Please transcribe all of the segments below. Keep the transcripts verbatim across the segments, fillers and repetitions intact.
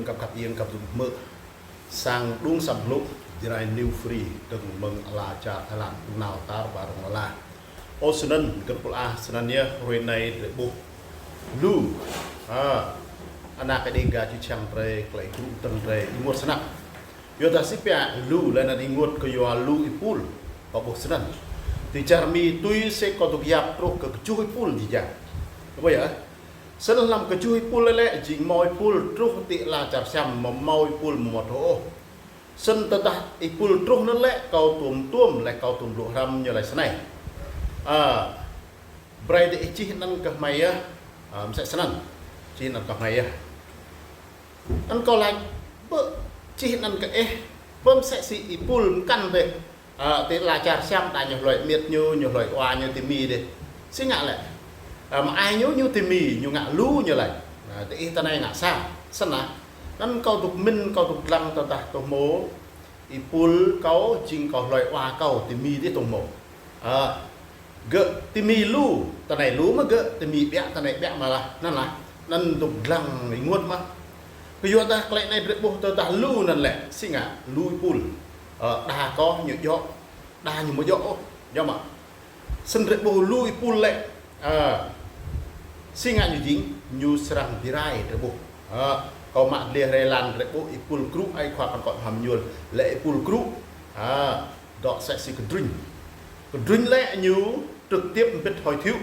Kăp kăp ieng kăp dŭm hmư̆. Sang đung săm hlŭ, Jrai New Free, dơ̆ng mơ̆ng ala čar Thái Lan, ung nao tar ƀar rŏng lala. Ơ, snăn, gơ̆t pul ah, snăn yơh, hrơi anai drei ƀuh. Lu, a, ană kơ Dega čư̆ čhiăng drei, klei gru tơ̆ng drei, ênguôt snăk. Yua dah si pia lu, lĕ anăn ênguôt kyua lu êpul, kâo ƀuh snăn. Ti čar Mi tui si kâo dôk yap truh kơ kjuh êpul jih jang. Ƀuh yơh? Snăn hlăm kjuh êpul lĕ, jing hmâo êpul truh ti ala čar Siam, hmâo êpul hmâo truh ôh. Snăn tơdah êpul truh anăn lĕ, kâo tuôm tuôm, lĕ kâo tuôm blŭ hrăm ñu lĕ snei. A, brei diih čih anăn kơ hmei yơh, a, msĕ snăn. Čih anăn kơ hmei yơh. Anăn kâo lač, bơ čih anăn kơ ih, bơ msĕ si êpul mkăn dih. A, ti ala čar Siam đa ñu hloi amiêt ñu, ñu hloi wa ñu ti Mi dih. Si ngă lĕ. A, mă ai ñu, ñu ti Mi, ñu ngă lu ñu lač. A, ti ih ti anei ngă sa, snăn lah. Anăn kâo dôk mĭn, kâo dôk dlăng tơdah tơ hmô. Êpul kâo, jing kâo hloi wa kâo ti Mi dih tơ hmô. A, gơ̆ ti Mi lu, ti anei lu mơ̆ gơ̆, ti Mi ƀiă, ti anei ƀiă mơ̆ lah, anăn lah, anăn dôk dlăng ênguôt mơ̆. Kyua dah klei anei drei ƀuh tơdah lu anăn lĕ, si ngă, lu êpul. Ơ, đa kâo ñu djŏ, đa ñu amâo djŏ ôh, djŏ mơ̆. Snăn drei ƀuh lu êpul lĕ, ơ, si ngă ñu jing, ñu srăng bi rai drei ƀuh. Ơ, kâo mă dleh hrơi lăn drei ƀuh êpul gru ai khua păn kŏ Bham Ñuôl, lĕ êpul gru, ơ, dŏ msĕ si kdrŭñ. Kdrŭñ lĕ ñu trực tiếp mbĭt hơi thíu.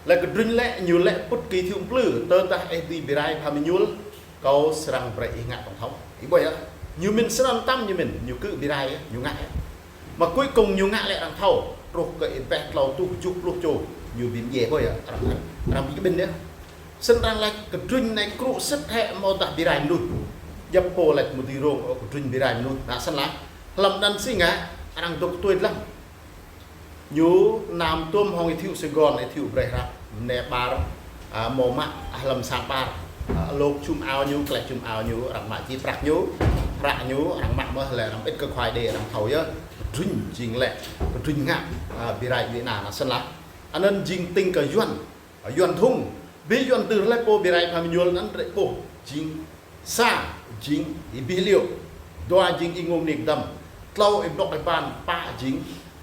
Lĕ kdrŭñ lĕ ñu lĕ pŭt kơ thíu mplư, tơdah ih dưi bi rai Bham Ñuôl, kâo srăng brei ih ngă tổng thống. Ih ƀuh yơh. Ñu mĭn snăn tăm ñu mĭn, ñu kơ bi rai yơh, ñu ngă yơh. Mă cuối cùng ñu ngă lĕ arăng thâo, truh kơ êbeh tlâo êtuh kjuh pluh čô, ñu bi mdjiê ƀuh yơh, arăng, arăng bi kƀĭn yơh. Snăn arăng lač kdrŭñ anei gru sĭt hĕ amâodah bi rai mnuih. Djăp pô lač mơ̆ dưi rông, ơ, kdrŭñ bi rai mnuih. Anăn snăn lah. Hlăm anăn si ngă, arăng dôk tui dlăng. Ñu năm tuôm hŏng êthiu Sài Gòn, êthiu brei hră, mnê ƀar, a, mâo mă, a, hlăm sang ƀar, a, lŏk čum ao ñu, klĕ čum ao ñu, arăng mă či prăk ñu, hră ñu, arăng mă mơh lĕ arăng ƀĭt kơ khua Êđê arăng thâo yơh, kdrŭñ jing lĕ, kdrŭñ ngă, a, bi rai djuê ana, anăn snăn lah. Anăn jing tĭng kơ Yuăn, a, Yuăn Dhŭng, bi Yuăn Dưr lĕ pô bi rai Bham Ñuôl anăn drei ƀuh, jing sa jing Y Bih Liu, dua jing Y Ngô Mni Kdăm, tlâo Y Blŏk Y Ban, pă jing,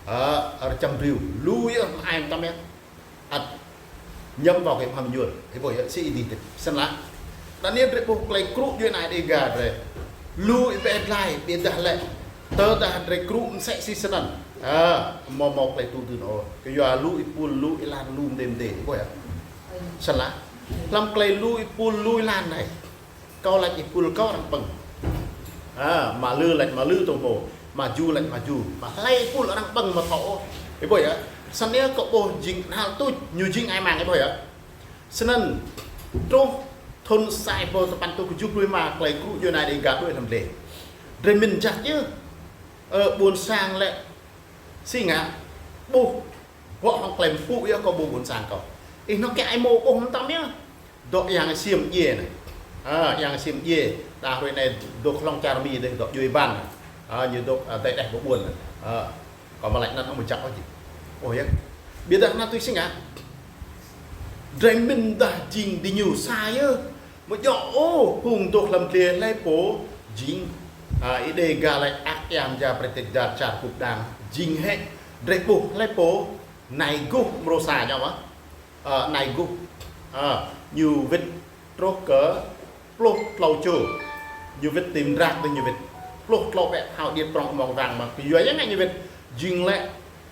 ơ, Rčăm Driu. Lu yơh mă ai mtam yơh. Ăt ñăm ƀâo kơ Bham Ñuôl. Ih ƀuh yơh, si Y Dih tĭt. Snăn lah. Anăn yơh drei ƀuh klei gru djuê ana Dega drei. Lu ih ƀuh dlai, ƀiădah lĕ. Tơdah drei gru msĕ si snăn. Ơ, mâo mâo klei tŭ dưn ôh. Kyua lu êpul, lu êlan, lu mdê mdê. Ih ƀuh yơh. Snăn lah. Hlăm klei lu êpul, lu êlan anei. Kâo lač êpul kâo arăng ƀơ̆ng. A, mă lư lač mă lư tơ hmô, mă ju lač mă ju. Mă hlei êpul arăng ƀơ̆ng mơ̆ thâo ôh. Ih ƀuh yơh. Snăn yơh kâo ƀuh jing knhal tuč, ñu jing ai mang ih ƀuh yơh. Snăn truh thŭn sa êbâo tơpăn êtuh kjuh pluh êma klei gru djuê ana Dega đuĕ hlăm dleh. Drei mĭn jăk yơh. Ơ, ƀuôn sang lĕ si ngă, ƀuh, bŏ hŏng klei mpŭ yơh kâo ƀuh ƀuôn sang kâo. Ih nŏk kiăng ai mâo ƀuh mtam yơh. Dŏ yang ksiêm djiê anei. A, yang ksiêm djiê. Đa hrơi anei dôk hlŏng čar Mi dih, dŏ djuê ban. A, ñu dôk, a, dêh đeh ƀuôn. A, kâo mă lač anăn amâo jăk ôh jing. Ôh yơh. Ƀiădah anăn tui si ngă. Drei mĭn dah jing diñu sa yơh. Mơ̆ djŏ ôh, phung dôk hlăm dleh hlei pô, jing, a, Êđê gah lĕ ak iam ja pretik dar čar kup đang, jing hĕ, drei ƀuh hlei pô, Nai Guh mrô sa ñu mơh. A, Nai Guh. A, ñu wĭt truh kơ pluh tlâo čô. Ñu wĭt ti Mdrak dih ñu wĭt. Pluh tlâo bĕ phao điêt prŏng mơ̆ng wang mơh. Kyua yang ñu wĭt jing lĕ,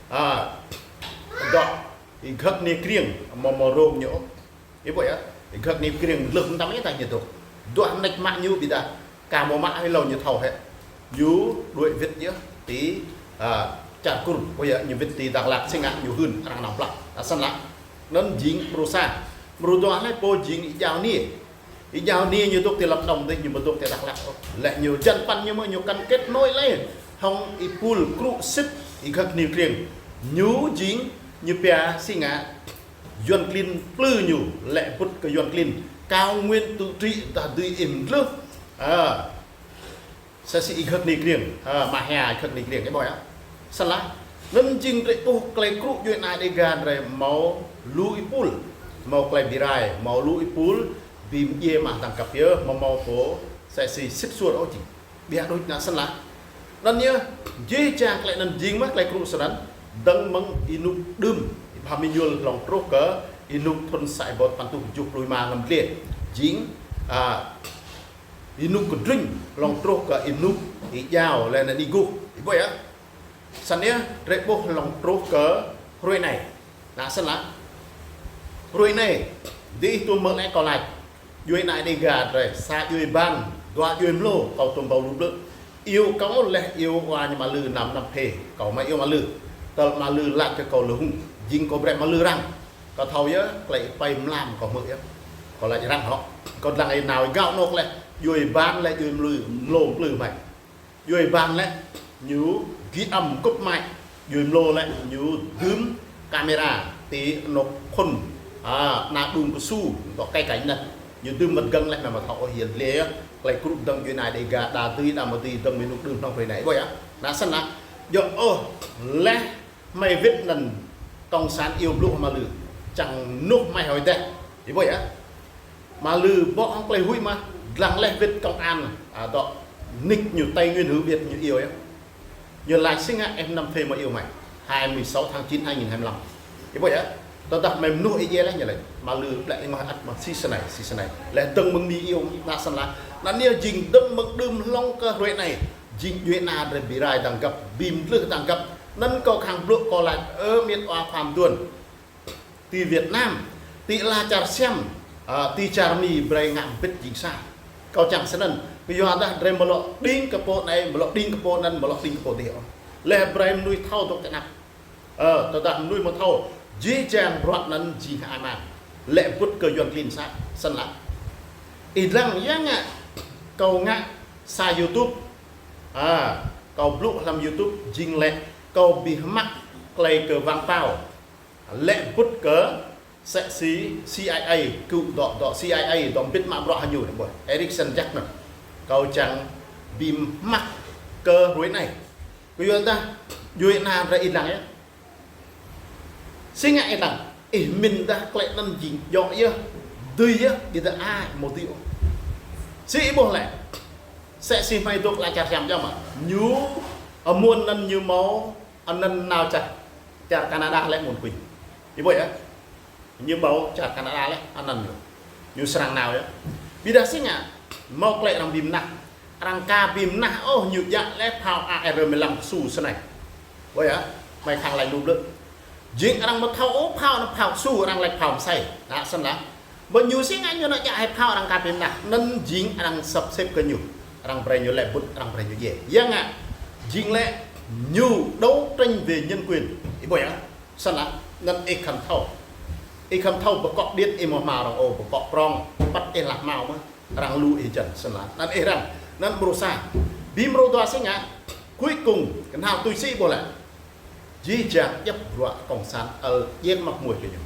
a, dŏ Y Ghơ̆k Niê Kriêng, mâo mâo rông ñu. Ih ƀuh yơh, Y Ghơ̆k Niê Kriêng lơh mtam yơh ta ñu dôk. Dua mnêč mă ñu ƀiădah, ka mâo mă hĭ lâo ñu thâo hĕ. Ñu đuĕ wĭt yơh, ti, a, čar Kur, ƀuh yơh, ñu wĭt ti Dak Lak si ngă ñu hưn, arăng nao blah. Anăn snăn lah, anăn jing mrô sa. Mrô dua hlei pô jing Y Jao Niê. Y Jao Niê ñu dôk ti Lâm Đồng dih, ñu ƀu dôk ti Dak Lak ôh. Lĕ ñu jăn păn ñu mơ̆ ñu kăn kết nối lĕ. Hŏng êpul gru sĭt Y Ghơ̆k Niê Kriêng. Ñu jing, ñu pia si ngă, Yuăn klin plư ñu, lĕ bŭt kơ Yuăn klin. Cao nguyên tự trị dah dưi im dlưh. A, sa si Y Ghơ̆k Niê Kriêng. A, mă hia Y Ghơ̆k Niê Kriêng, ih ƀuh yơh. Snăn lah. Anăn jing drei ƀuh klei gru djuê ana Dega drei mâo lu êpul. Mâo klei bi rai, mâo lu êpul. Bi mơdjai mă tơngăp yơh, mơ̆ mơ̆ pô, sĕ si sĭt suôr ôh jing. Biă đôč ană săn lah. Anŭn yơh, jih jang tơlơi anŭn jing mơ̆ tơlơi kru sơnăn, dơ̆ng mơ̆ng ênuk đưm, ih pơhmư̆ ñuôl hlŏng truh kơ ênuk thŭn sa rơbâo tơpăn rơtuh tơjuh pluh rơma lăm dliê. Jing, a, ênuk kơdrŭnh hlŏng truh kơ ênuk ih jao lĕ anŭn ih guh. Ih ƀuh yơh. Săn yơh, drơi ƀuh hlŏng truh kơ hrơi anai. Ană săn lah. Hrơi anai, dih tuôm mơ̆ lĕ kâo laĭ. Djuai ană Dêga drơi, sa djuai ban, dua djuai mlô, kâo tuôm ƀâo lu blư̆. Iâu kâo lĕ iâu wa ñu mă lư năm năm phê, kâo mă iâu mă lư. Tơl mă lư laĭ kơ kâo lơ hŭng, jing kâo brơi mă lư arăng. Kâo thâo yơh, tơlơi ih pơmlam kâo hmư̆ yơh. Kâo laĭ arăng hŏ. Kâo lăng ih nao gao anŏ lĕ, djuai ban lĕ djuai mlư, mlô mplư mă. Djuai ban lĕ ñu ghi âm cúp mic, djuai mlô lĕ ñu dưm camera ti anŏ khŭn, a, ană đung kơsu, dŏ kai kai anŭn. Ñu dưm mơ̆t gơ̆ng lĕ mơ̆ thâo ôh hiel lĕ, tơlơi kru dơ̆ng djuai ană Dêga đa dưi đa mơ̆ dưi dơ̆ng mơ̆ng hnŭk đưm hnŭk hrơi anai. Ƀuh yơh, ană săn lah. Djơ̆ ôh, lĕ mơi wĭt anŭn cộng sản iâu blŭ mă lư. Čang nuh mơi hơi deh. Ih ƀuh yơh. Mă lư ƀô̆ hăng tơlơi huĭ mă, lăng lĕ wĭt công an, a, dŏ nik ñu Tây Nguyên Hữu Việt ñu iâu yơh. Ñu laĭ si ngă ih năm phê mă iâu mơi. Hai mươi sáu tháng chín hai nghìn hai mươi lăm. Ih ƀuh yơh. Tơdah mơi mơnuih ih djai lĕ ñu laĭ. Mă lư ƀlĕ ih mă ăt mă si sơnai, si sơnai. Lĕ dơ̆ng mơ̆ng mi iâu ană săn lah. Anŭn yơh jing dơ̆ng mơ̆ng đưm hlŏng kơ hrơi anai. Jing djuai ană drơi bi rai tơngăp, bi mdlưh tơngăp. Anŭn kâo khăng blŭ kâo laĭ, ơ, miet wa khua mơduôn. Ti Việt Nam, ti ala čar Siam, a, ti čar Mi brơi ngă mbĭt jing sa. Kâo čang sơnăn, kơ yua dah drơi mơ̆ lŏ đing kơ pô anai, mơ̆ lŏ đing kơ pô anŭn, mơ̆ lŏ đing kơ pô dih ôh. Lĕ brơi mơnuih thâo dŏ tơnap. Ơ, tơdah mơnuih mơ̆ thâo, jih jang bruă anŭn jing hơai mang. Lĕ bŭt kơ Yuăn klin sa, săn lah. Ih lăng yơh ngă, kâo ngă sa YouTube. A, kâo blŭ hlăm YouTube jing lĕ, kâo bi hmăk tơlơi kơ wang pao. Lĕ bŭt kơ sĕ si C I A, kơ dŏ, dŏ C I A, dŏ mbĭt mă bruă hăng ñu, ƀuh. Erickson Jack anŭn. Kâo čang bi hmăk kơ hrơi anai. Kơ yua dah, djuai ană drơi ih lăng yơh. Si ngă ih lăng, ih mĭn dah tơlơi anŭn jing, djơ̆ yơh, dưi yơh, ƀiă dah ai, mơ̆ dưi ôh. Si ih ƀuh lĕ, sĕ si mơi dŏ ala čar Siam jăm mă. Ñu, a, mơ̆n anŭn ñu mâo, anŭn nao čar, čar Canada lĕ mơ̆n kuing. Ih ƀuh yơh. Ñu ƀâo čar Canada lĕ, anŭn ñu. Ñu srăng nao yơh. Ƀiă dah si ngă, mâo tơlơi arăng bi mơnah. Arăng ka bi mơnah ôh ñu djă lĕ phao A R mười lăm kơsu sơnai. Ƀuh yơh, mơi khăng laĭ lu blư̆. Jing arăng mơ̆ thâo ôh phao anŭn phao kơsu arăng laĭ phao mơsai. Ană săn lah. Ƀuh ñu si ngă ñu nao djă hai phao arăng ka bi mơnah. Anŭn jing arăng săp sĕp kơ ñu. Arăng brơi ñu lĕ bŭt, arăng brơi ñu djai. Yua ngă, jing lĕ ñu đấu tranh về nhân quyền. Ih ƀuh yơh. Săn lah, anŭn ih khăm thâo. Ih khăm thâo bơkŏ điêt ih mơ̆ hmâo arăng ôh, bơkŏ prong, păt ih lah hmâo mơ̆, arăng lu ih jăn, săn lah. Anŭn ih răng, anŭn mrô sa. Bi mrô dua si ngă, cuối cùng, kơnhal tui si ƀuh lĕ. Jih jang djăp bruă cộng sản ăl djek mă mơnuih kơ ñu.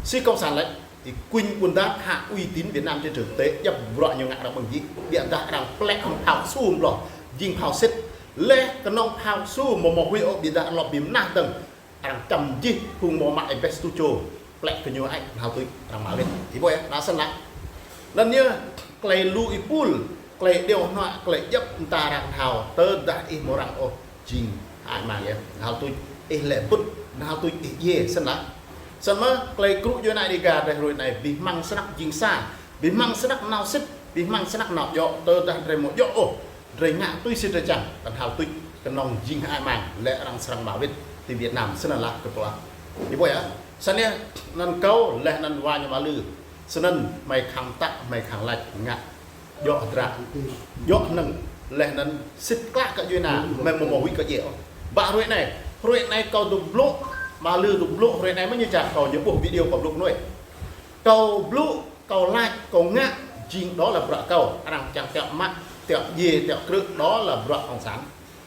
Si cộng sản lĕ, ih kuing ƀun dah hă uy tín Việt Nam trên trường quốc tế, djăp bruă ñu ngă arăng ƀơ̆ng jih, ƀiă dah arăng plĕ hăng phao kơsu mơ̆ lŏ, jing phao sĭt, lĕ kơnơ̆ng phao kơsu mơ̆ mơ̆ huĭ ôh ƀiă dah arăng lŏ bi mơnah dơ̆ng. Arăng čăm jih phung mơ̆ mă ih ƀĕ studio. Plĕ kơ ñu ai, kơnhal tui arăng mă wĭt. Ih ƀuh yơh, ană săn lah. Anŭn yơh, tơlơi lu ih pul, tơlơi điêu hnoă, tơlơi djăp mơta arăng kơnhal, tơdah ih mơ̆ răng ôh, jing hơai mang yơh. Kơnhal tui ih lĕ bŭt, kơnhal tui ih djai, săn lah. Săn mơ̆, tơlơi kru djuai ană Dêga drơi hrơi anai, bi hmăng snăk jing sa, bi hmăng snăk nao sĭt, bi hmăng snăk nao djơ̆, tơdah drơi mơ̆ djơ̆ ôh. Drơi ngă tui si drơi čang, kơnhal tui, kơnơ̆ng jing hơai mang, lĕ arăng srăng mă wĭt, ti Việt Nam, sơnăn lah kơ pô ah. Ih ƀuh yơh, săn yơh, anŭn kâo, lĕ anŭn wa ñu mă lư, sơnăn mơi khăng tă, mơi khăng laĭ, ngă, djơ̆ hơdră, djơ̆ hnơ̆ng, lĕ anŭn sĭt klă kơ djuai ană, mơi mơ̆ mơ̆ huĭ kơ djai ôh. Ƀă hrơi anai, hrơi anai kâo dŏ blŭ, mă lư dŏ blŭ, hrơi anai mơ̆ ñu čar kâo ñu ƀuh video kâo blŭ mơnuih. Kâo blŭ, kâo laĭ, kâo ngă, jing đó là bruă kâo, arăng čang tiŏ mă, tiŏ djai, tiŏ krư̆, đó là bruă cộng sản.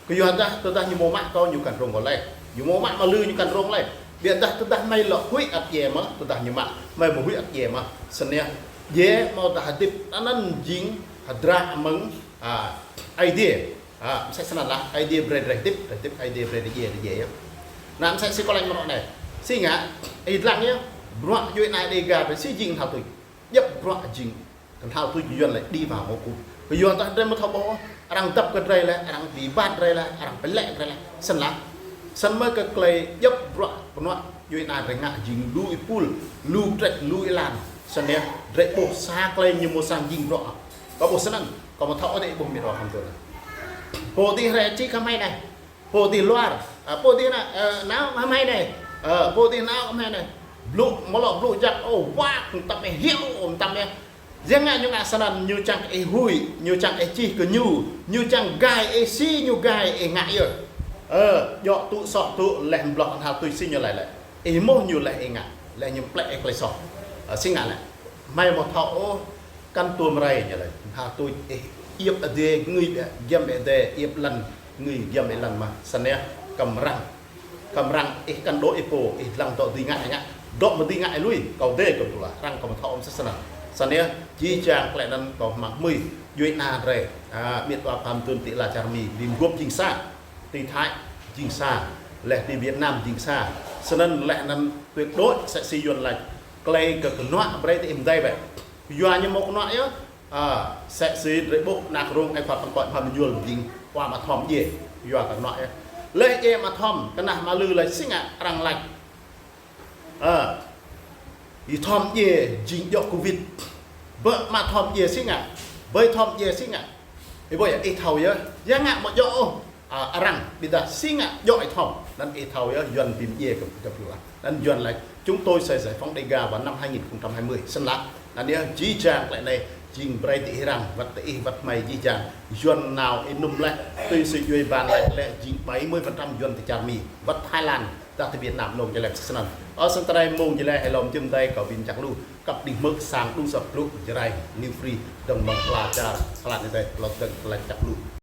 Kơ yua dah, tơdah ñu mơ̆ mă kâo ñu kăn rông kâo lơi. Ñu mơ̆ mă mă lư ñu kăn rông lơi. Ƀiă dah tơdah mơi lŏ huĭ ăt djai mơ̆, tơdah ñu mă, mơi mơ̆ huĭ ăt djai mơ̆. Sơnăn yơh, djai mơ̆ dah hơdip, anŭn jing hơdră mơ̆ng, a, Aê Diê. A, mơsĕ sơnăn lah, Aê Diê brơi drơi hơdip, drơi hơdip Aê Diê brơi drơi djai, drơi djai yơh. Anŭn mơsĕ si kâo laĭ mơ̆ anai. Si ngă, ih lăng yơh, bruă djuai ană Dêga, si jing hơdră tui. Djăp bruă jing Kơnhal tui kơ Yuan lĕ đi vào ngõ cụt. Kơ Yuan ta drei mơ̆ thâo ƀuh, arăng dăp kơ drei lĕ, arăng bi ƀat drei lĕ, arăng pơlĕ drei lĕ. Snăn lah. Snăn mơ̆ kơ klei djŏp bruă kơnuă djuai ania drei ngă jing lu êpul, lu trĕč, lu êlan. Snăn yơh, drei ƀuh sa klei ñu mơ̆ sang jing bruă. Kâo ƀuh snăn, kâo mơ̆ thâo ôh dih ƀuh mĭt wa khăm tui. Pô dih rai čih kơ hmei anai. Pô dih luar, ơ, pô dih nao, ơ, nao kơ hmei anai. Ơ, pô dih nao kơ hmei anai. Blŭ, mơ̆ lŏ blŭ jak, ơ, wak, mtam ih hiu, mtam ih. Yang ngă ñu ngă snăn, ñu čang ih hui, ñu čang ih čih kơ ñu, ñu čang gai ih si, ñu gai ih ngă yơh. Ơ, djŏ tŭ soh tŭ leh blŏk kơnhal tui si ñu laĭ lĕ. Ih mơ̆ ñu leh ih ngă, leh ñu plĕ ih klei soh. Ơ, si ngă lĕ. Hmei mơ̆ thâo ôh, kăn tuôm rai ñu lĕ. Kơnhal tui ih iăp adai ngui ƀiă, giăm ƀiă adai, iăp lăn ngui giăm ƀiă lăn mơh. Snăn yơh, kăm răng. Kăm răng ih kăn dŏ ih pô, ih dlăng dŏ dưi ngă ih ngă. Dŏ mơ̆ dưi ngă ih lui, kâo dê kâo tŭ lah, răng kâo mơ̆ thâo ôm sĭt snăn. Snăn yơh, jih jang klei anăn kâo hmăng hmưi, djuai ania drei. A, mĭt wa khăm tui ti ala čar Mi, bi mguôp jing sa, ti Thái jing sa, leh ti Việt Nam jing sa. Snăn leh anăn tuyệt đối msĕ si Yuan laĭ. Klei kơ kơnuă brei ti ih mdei bĕ. Yua ñu mơ̆ kơnuă yơh. A, msĕ si drei ƀuh anak rông ai khua păn koi mham mơñul jing wa mă thom djiê. Yua kơ kơnuă yơh. Leh djiê mă thom, kơnah mă lư leh si ngă arăng laĭ. A, ih thom djiê jing djŏ covid. Bơ mă thom djiê si ngă. Bơi thom djiê si ngă. Ih ƀuh yơh, ih thâo yơh. Yang ngă mơ̆ djŏ ôh. A, arăng, ƀiădah si ngă djŏ ih thom. Anăn ih thâo yơh, Yuan bi mdjiê kơ, kơ pô lah. Anăn Yuan laĭ, chúng tôi sẽ giải phóng Đêga vào năm hai nghìn không trăm hai mươi. Snăn lah. Anăn yơh, jih jang klei anei, jing brei ti ih răng, wăt ti ih, wăt hmei jih jang. Yuan nao ih nŭm leh, tui si djuai ƀan laĭ leh, jing bảy mươi phần trăm Yuan ti čar Mi, wăt Thái Lan, dah ti Việt Nam nông jơlem snăn. Ơ, snăn tơdơi mông jơlem hơlom jơm dai kâo bi mčah lu, kăp đĭ hmư̆ sang đŭng săp klŭ Jrai, New Free, dơ̆ng mơ̆ng ala čar, ala anei dai, lŏ dơ̆ng ala čar lu.